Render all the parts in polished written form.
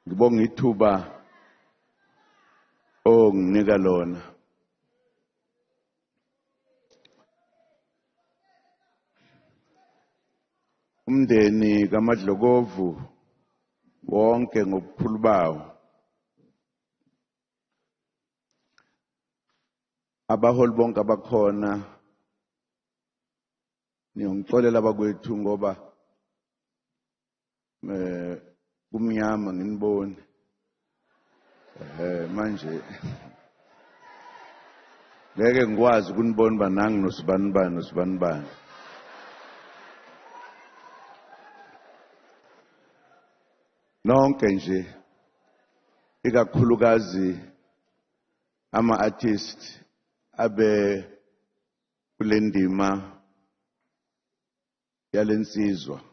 Ngibonga ithuba onginika lona. Umndeni kaMadlokovu wonke ngobukhulu bawo, abaholi bonke abakhona, niyongixolela bakwethu ngoba kumnyama nginiboni. Manje ngeke ngikwazi ukunibona uba nangi nosibanibani nosibanibani. Nonke nje ikakhulukazi ama-artist abe kule ndima yalensizwa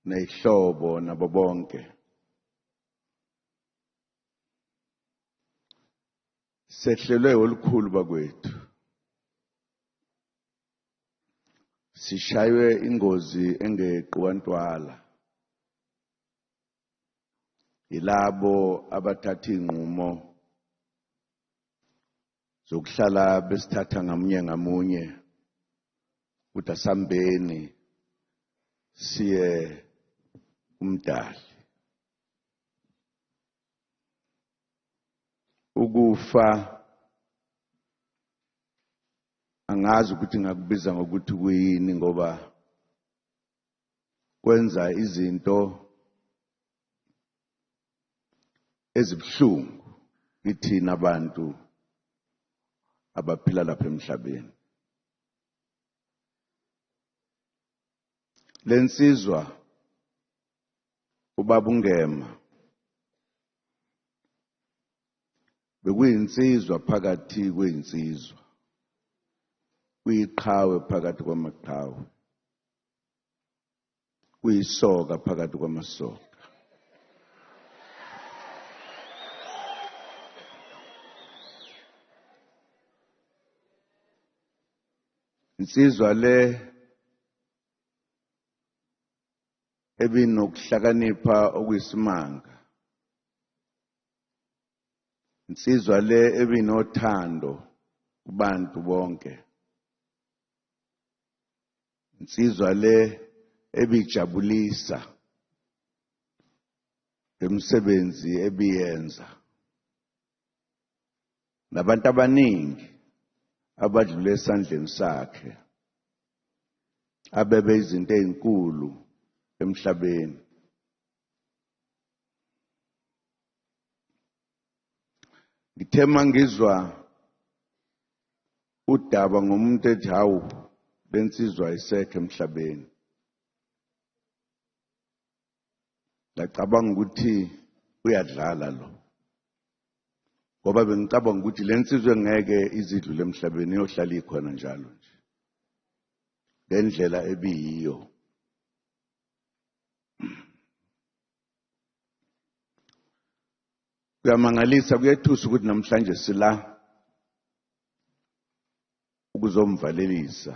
nehlobo nabo bonke. Sehlelwe olukhulu bakwethu, sishaywe ingozi engeqiwantwala yilabo abathatha inqumo zokuhlala besithatha ngamunye ngamunye ukuthi asambeni siye umdali. Ukufa angazi ukuthi ngakubiza ngokuthi kuyini, ngoba kwenza izinto ezibuhlungu kithina abantu abaphila lapha emhlabeni. Lensizwa ubaba uNgema bekuyinsizwa phakathi kwezinsizwa, kuyiqhawe phakathi kwamaqhawe, kuyisoka phakathi kwamasoka. Insizwa le ebinokuhlakanipha okuyisimanga, insizwa le ebinothando kubantu bonke, insizwa le ebijabulisa ngemisebenzi ebiyenza, nabantu abaningi abadlule esandleni sakhe abebe izinto ezinkulu emhlabeni. Ngithe mangizwa udaba ngomuntu ethi hawu lensizwa ayisekho emhlabeni, ngacabanga ukuthi uyadlala lo, ngoba bengicabanga ukuthi lensizwa ngeke izidlule emhlabeni, iyohlala ikhona njalo nje ngendlela ebiyiyo. Kuyamangalisa, kuyethusa ukuthi namhlanje sila ukuzomvalelisa.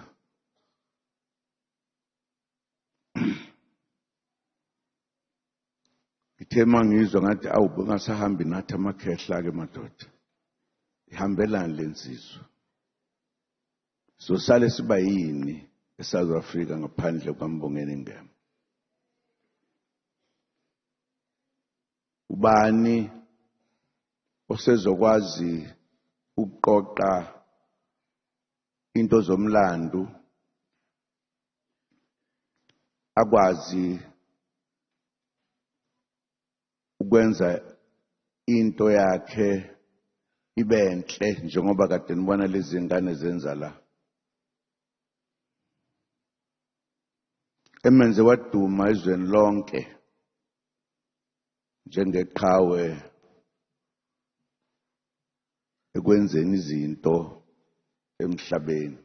Ngithe mangizwa ngathi awu bengasahambi nathi amakhehla ke madoda, ihambelani lensizwa? Sosale siba yini eSouth Africa ngaphandle kwaMbongeni Ngema? Ubani osezokwazi ukuqoqa into zomlando akwazi ukwenza into yakhe ibe enhle njengoba kade nibona lezi ngane zenza la, emenze waduma ezweni lonke njengeqhawe ekwenzeni izinto emhlabeni.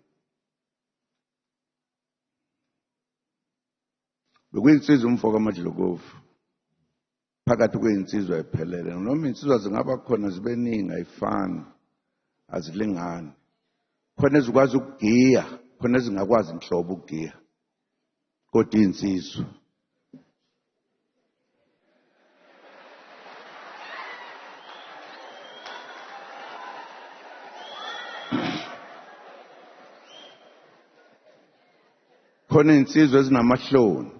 Bekuyinsizwa umfo kaMadlokovu, phakathi kwezinsizwa ephelele, noma insizwa zingaba khona zibe ningi, ayifani, azilingani. Khona ezikwazi ukugiya, khona ezingakwazi nhlobo ukugiya, kodwa insizwa. Khona insizwa ezinamahloni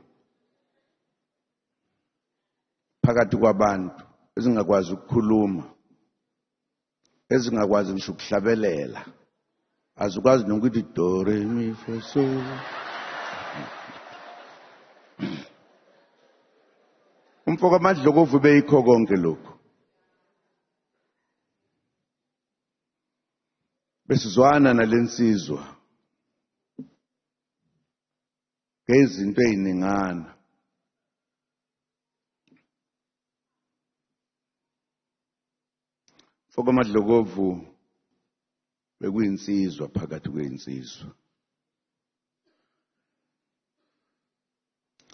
phakathi kwabantu, ezingakwazi ukukhuluma, ezingakwazi ngisho ukuhlabelela, azikwazi nokuthi do re mi fa so. Umfo kaMadlokovu beyikho konke lokhu. Besizwana nalensizwa ngezinto eziningana. Mfo kaMadlokovu bekuyinsizwa phakathi kwezinsizwa.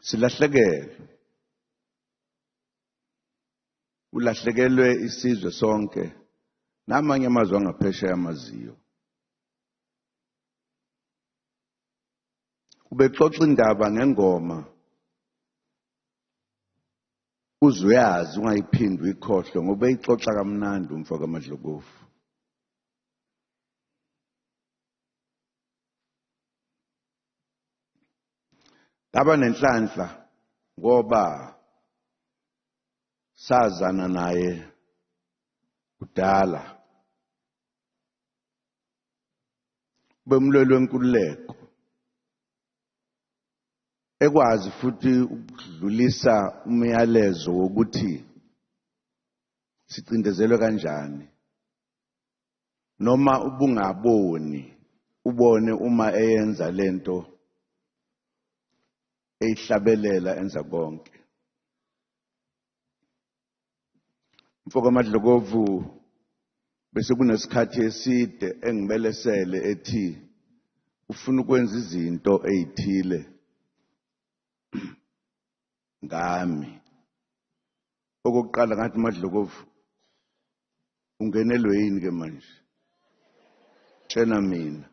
Silahlekelwe, ulahlekelwe isizwe sonke namanye amazwe angaphesheya amaziyo. Ubexoxa indaba ngengoma uzuyazi ungayiphindi uyikhohlwe, ngoba eyixoxa kamnandi umfo kaMadlokovu. Ngaba nenhlanhla ngoba sazana naye kudala, bemlwelo wenkululeko, ekwazi futhi ukudlulisa umyalezo wokuthi sicindezelwe kanjani, noma ubungaboni ubone uma eyenza lento eyihlabelela enza konke. Mfo kaMadlokovu bese kunesikhathi eside engibelesele ethi ufuna ukwenza izinto ezithile ngami. Okokuqala ngathi, Madlokovu, ungenelwe yini ke manje? Tshena mina,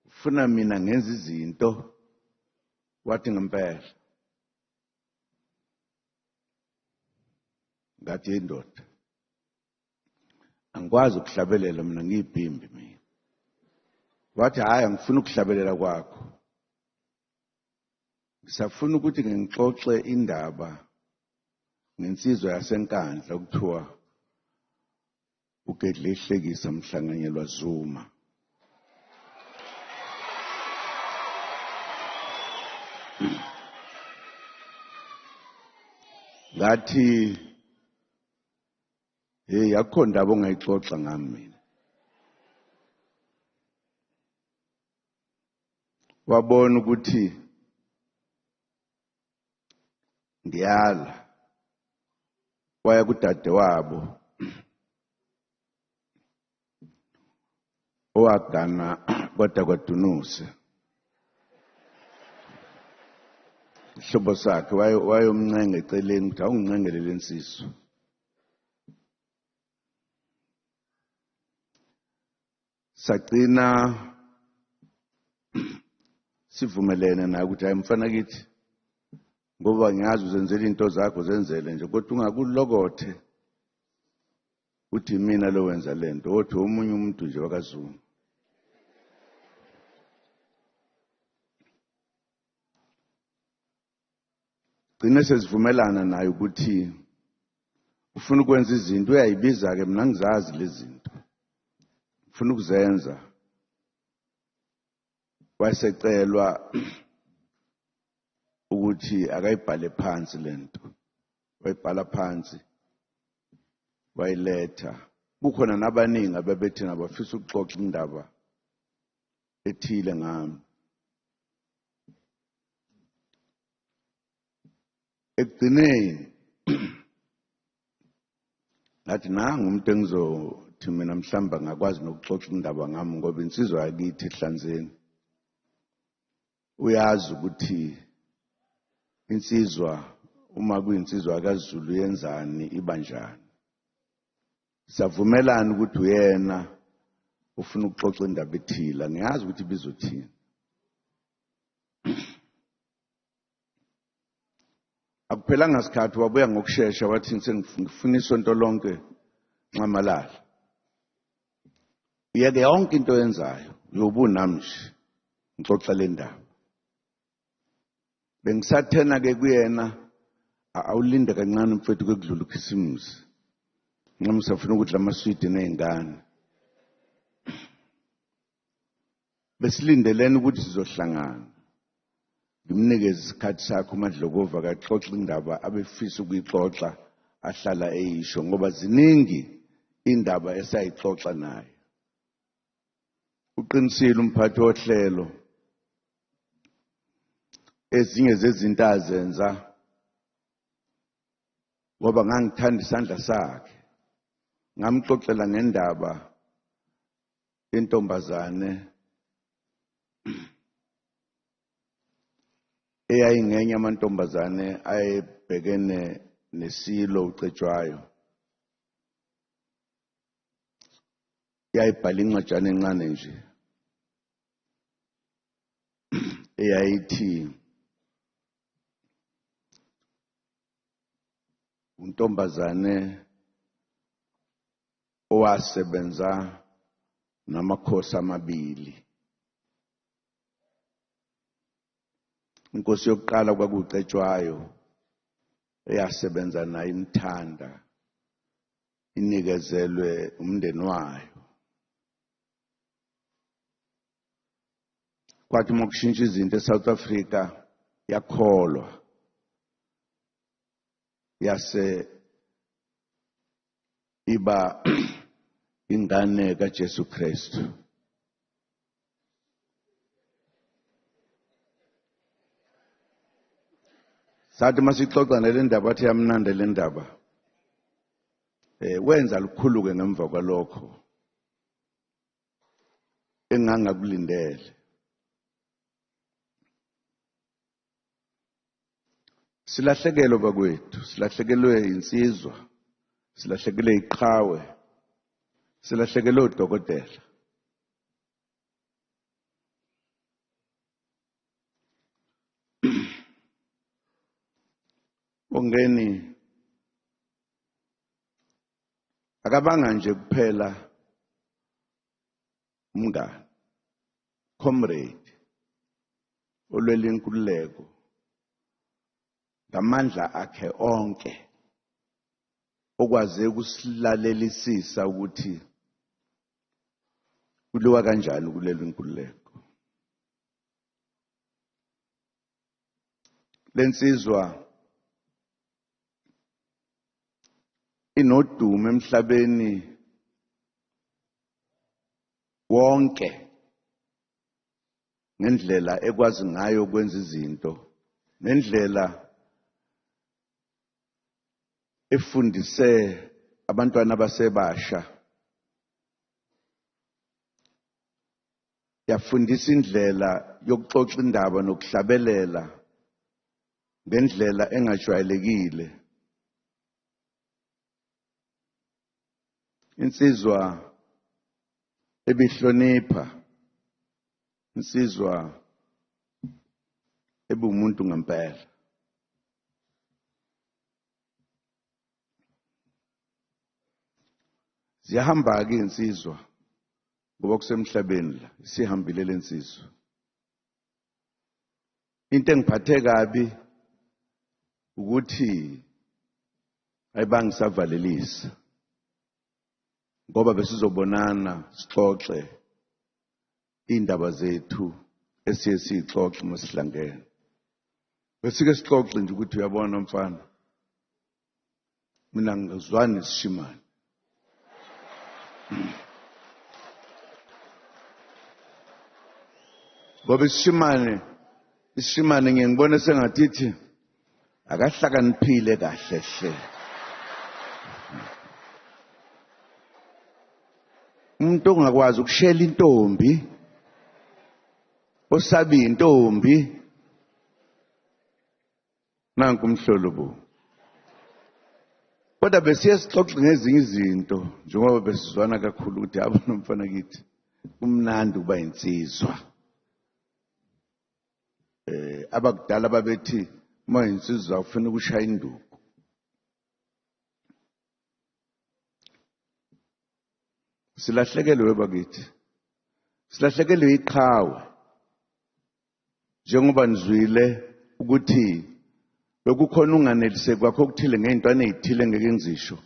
ufuna mina ngenza izinto? Wathi ngempela. Ngathi, indoda, angikwazi ukuhlabelela mina, ngiyibhimbi mina. Wathi, hhayi, angifuni ukuhlabelela kwakho, ngisafuna ukuthi ngixoxe indaba ngensizwa yaseNkandla okuthiwa uGedleyihlekisa Mhlanganyelwa Zuma. Ngathi, hey, akukho ndaba ongayixoxa ngami mina. Wabona ukuthi ngiyala, waya kudade wabo owagana kodwa kwadunuse isihlobo sakhe, wayomncenga eceleni ukuthi awungincengele lensizwa. Sagcina sivumelene naye ukuthi hayi mfana kithi, ngoba ngiyazi uzenzela into zakho, zenzele nje, kodwa ungakulokothe uthi mina lo wenza lento, othi omunye umuntu nje wakaZuma. Gcine sesivumelana naye ukuthi ufuna ukwenza izinto, uyayibiza-ke, mina ngizazi lezi zinto ufuna ukuzenza. Wayesecelwa ukuthi akayibhale phansi lento, wayibhala phansi wayiletha. Kukhona nabaningi abebethi nabafisa ukuxoxa indaba ethile ngami. Ekugcineni ngathi nangu umuntu engizothi mina mhlawumbe angakwazi nokuxoxa indaba ngami, ngoba insizwa yakithi ehlanzeni uyazi ukuthi insizwa uma kuyinsizwa kaZulu yenzani, iba njani. Savumelana ukuthi uyena ufuna ukuxoxa indaba ethile, ngiyazi ukuthi ibizothini. Akuphelanga sikhathi wabuya ngokushesha wathi sengifuna isonto lonke Nxamalala, uyeke yonke into oyenzayo, uyobe unami nje ngixoxa le ndaba. Bengisathena ke kuyena, awulinde kancane mfethu kwekudlula uKhisimusi. Noma usafuna ukudla amaswidi nezingane. Besilindelene ukuthi sizohlangana. Ngimnikeze isikhathi sakhe uMadlokova akaxoxe indaba abefisa ukuyixoxa ahlala eyisho, ngoba ziningi indaba esayixoxa naye. Uqinisile umphathi wohlelo, ezinye zezinto azenza ngoba ngangithanda isandla sakhe. Ngamxoxela ngendaba yentombazane eyayingenye amantombazane ayebhekene nesilo uCetshwayo. Yayibhala incwajana encane nje eyayithi untombazane owasebenza namakhosi amabili. Inkosi yokuqala kwakuCetshwayo eyasebenza naye imthanda, inikezelwe umndeni wayo. Kwathi uma kushintsha izinto eSouth Africa yakholwa, yase iba ingane kaJesu Kristu. Sathi masixoxa nale ndaba athi yamnandi le ndaba. Wenza lukhulu ke ngemva kwalokho engangakulindele. Silahlekelwe bakwethu, silahlekelwe insizwa, silahlekelwe iqhawe, silahlekelwe udokotela. Bongeni akabanga nje kuphela umngani, comrade olwela inkululeko ngamandla akhe onke, okwaze ukusilalelisisa ukuthi kuliwa kanjani ukulwela inkululeko. Lensizwa inodumo emhlabeni wonke ngendlela ekwazi ngayo ukwenza izinto, nendlela efundise abantwana abasebasha, yafundisa indlela yokuxoxa indaba nokuhlabelela ngendlela engajwayelekile. Insizwa ebihlonipha, insizwa ebumuntu ngempela. Ziyahamba-ke insizwa ngoba kusemhlabeni la, isihambile lensizwa. Into engiphathe kabi ukuthi ayibangisavalelisa, ngoba besizobonana sixoxe indaba zethu esiye sixoxe uma sihlangene. Besike sixoxe nje ukuthi uyabona mfana, mina ngizwani nesishimane. Ngoba isishimane ngiye ngibone sengathi akahlakaniphile kahle hle. Umuntu ongakwazi ukushela intombi, osabi intombi, nanku umhlolo bo. Kodwa besiye sixoxe ngezinye izinto njengoba besizwana kakhulu ukuthi yabona mfana kithi kumnandi ukuba insizwa. Abakudala babethi uma insizwa ufuna ukushaya induku. Silahlekelwe bakithi, silahlekelwe iqhawe. Njengoba nizwile Ukuthi bekukhona unganeliseki kwakho okuthile ngey'ntwana ey'thile ngeke ngizisho.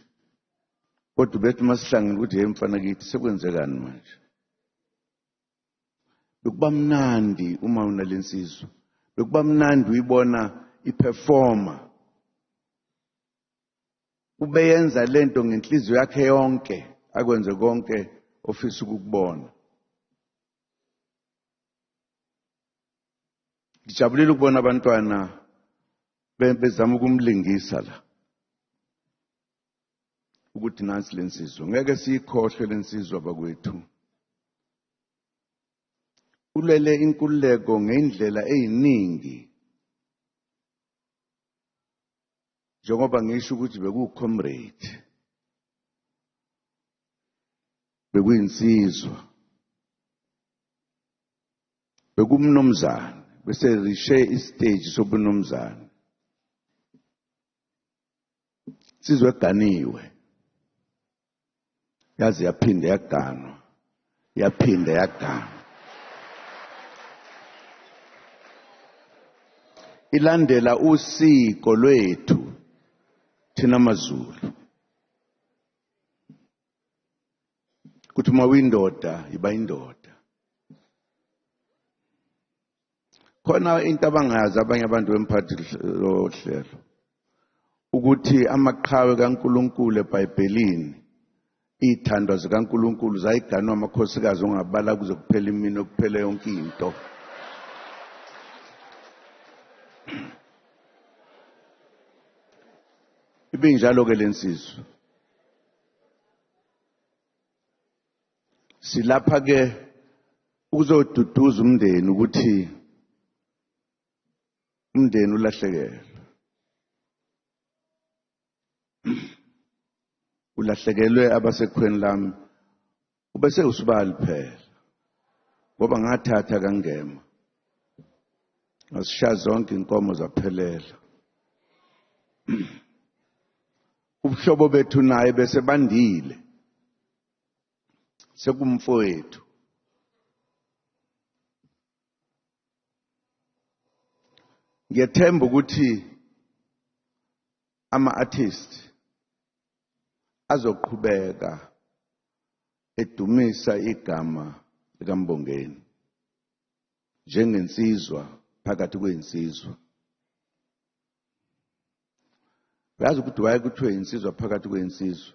Kodwa bethi masihlangene ukuthi hey mfana kithi sekwenzekani manje. Bekuba mnandi uma unalensizwa. Bekuba mnandi uyibona iperformer. Ubeyenza lento ngenhliziyo yakhe yonke, akwenze konke ofisa ukukubona. Ngijabulile ukubona abantwana bezama ukumlingisa la. Ukuthi nansi lensizwa, ngeke siyikhohlwe lensizwa bakwethu. Ulwele inkululeko ngendlela eziningi. Njengoba ngisho ukuthi bekuwucomrade, bekuyinsizwa, bekumnumzane, bese rishe istage sobunumzane. Insizwa eganiwe yaze yaphinde yaganwa, yaphinde yaganwa. Ilandela usiko lwethu thina maZulu. Kuthi uma uyindoda iba indoda. Khona into abangayazi abanye abantu bemphathi lohlelo ukuthi amaqhawe kaNkuluNkulu eBhayibhelini, iy'thandwa zikaNkuluNkulu zayiganwa amakhosikazi ongabala kuze kuphele imini kuphele yonke into. Ibinjalo ke lensizwa. Silapha ke ukuzoduduza umndeni ukuthi umndeni ulahlekelwe. Ulahlekelwe abasekhweni lami ubese usibali phela ngoba ngathatha kangema ngasishaya zonke inkomo zaphelela. Ubuhlobo bethu naye bese bandile, sekumfowethu. Ngiyethemba ukuthi ama-artist azoqhubeka edumisa igama likaMbongeni njengensizwa phakathi kwezinsizwa. Uyazi ukuthi waye kuthiwe insizwa phakathi kwezinsizwa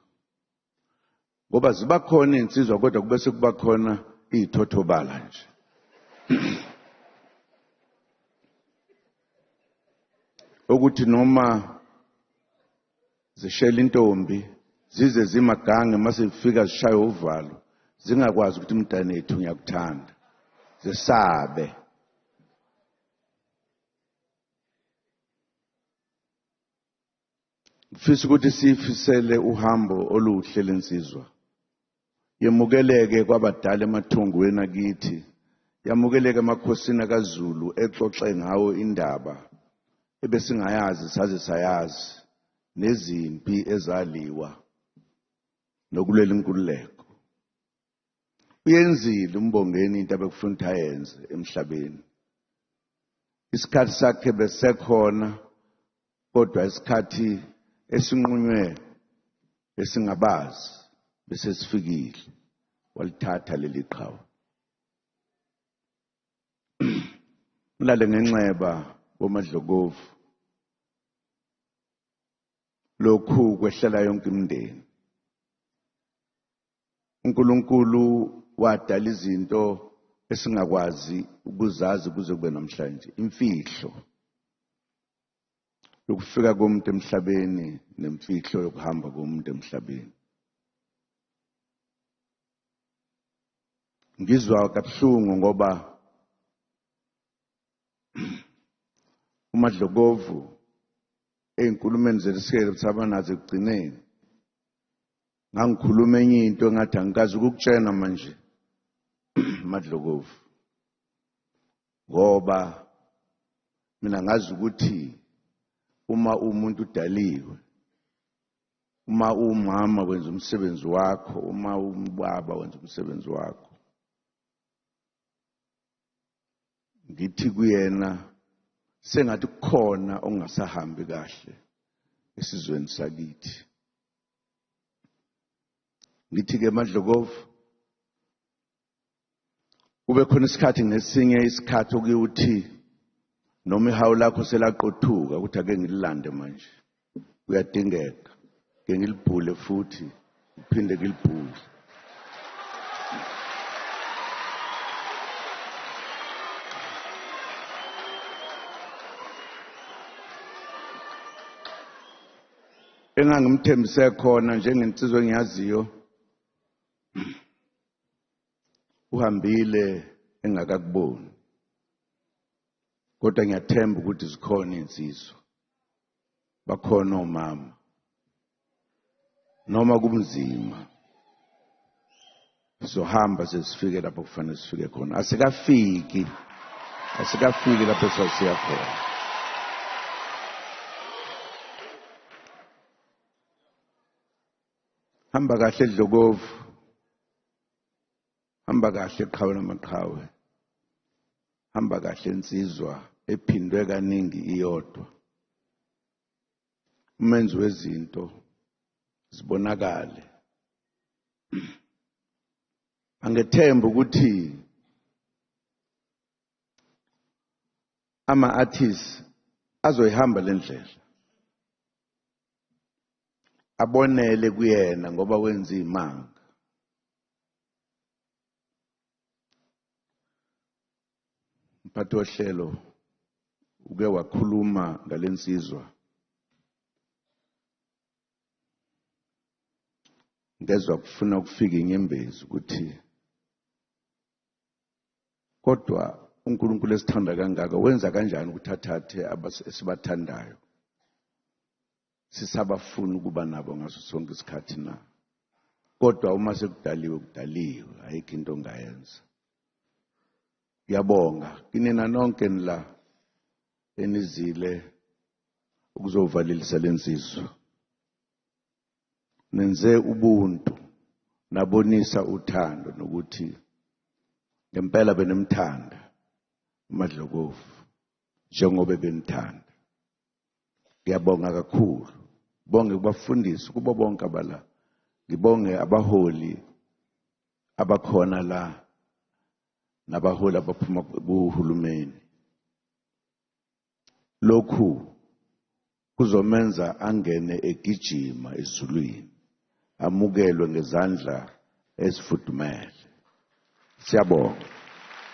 ngoba ziba khona insizwa kodwa kube sekuba khona izithothobala nje. Ukuthi noma zishela intombi zize zimagange mase zifika zishaye uvalo zingakwazi ukuthi mntanethu ngiyakuthanda, zisabe. Ngifisa ukuthi sifisele uhambo oluhle lensizwa, yemukeleke kwabadala emathongweni akithi, yamukeleke emakhosini kaZulu exoxe ngawo indaba ebesingayazi saze sayazi, nezimpi ezaliwa nokulwela inkululeko. Uyenzile uMbongeni into abekufuna ukuthi ayenze emhlabeni. Isikhathi sakhe besekhona kodwa isikhathi esinqunywe esingabazi bese sifikile, walithatha leli qhawe. Ulale ngenxeba boMadlokovu. Lokhu kwehlela yonke imindeni. uNkulunkulu wadala izinto esingakwazi ukuzazi kuze kube namhlanje. Imfihlo yokufika komuntu emhlabeni nemfihlo yokuhamba komuntu emhlabeni. Ngizwa kabuhlungu ngoba uMadlokovu ey'nkulumeni zelisikelo sabanazo ekugcineni ngangikhuluma enye into engathi angikazi ukukutshena manje Madlokovu, ngoba mina ngazi ukuthi uma umuntu udaliwe, uma umama wenza umsebenzi wakho, uma ubaba wenza umsebenzi wakho, ngithi kuyena Sengathi kukhona ongasahambi kahle esizweni sakithi. Ngithi ke Madlokovu, kube khona isikhathi ngesinye isikhathi okuyuthi noma ihawu lakho selaqothuka ukuthi ake ngililande manje, kuyadingeka ke ngilibhule futhi ngiphinde ngilibhule. Engangimthembise khona njengensizwa engiyaziyo, uhambile engakakuboni, kodwa ngiyathemba ukuthi zikhona insizwa, bakhona omama, noma kumzima sizohamba sesifike lapho kufanele sifike khona. Asikafiki, asikafiki lapho sasiya khona. Hamba kahle Dlokovu, hamba kahle qhawe lamaqhawe, hamba kahle insizwa ephindwe kaningi iyodwa, umenzi wezinto zibonakale. Angethemba ukuthi ama-artists azoyihamba le ndlela, abonele kuyena ngoba wenza imanga. Mphathi wohlelo uke wakhuluma ngalensizwa, ngezwa kufuna ukufika inyembezi ukuthi kodwa uNkulunkulu esithanda kangaka wenza kanjani ukuthi athathe esibathandayo sisabafuna ukuba nabo ngaso sonke isikhathi na? Kodwa uma sekudaliwe kudaliwe, ayikho into ongayenza. Ngiyabonga kinina nonke nila enizile ukuzovalelisa lensizwa. Nenze ubuntu, nabonisa uthando nokuthi ngempela benemthanda uMadlokovu njengoba benithanda. Ngiyabonga kakhulu, bonge kubafundisi kubo bonke abala, ngibonge abaholi abakhona la nabaholi abaphuma kuhulumeni. Lokhu kuzomenza angene egijima ezulwini, amukelwe ngezandla ezifudumele. Siyabonga.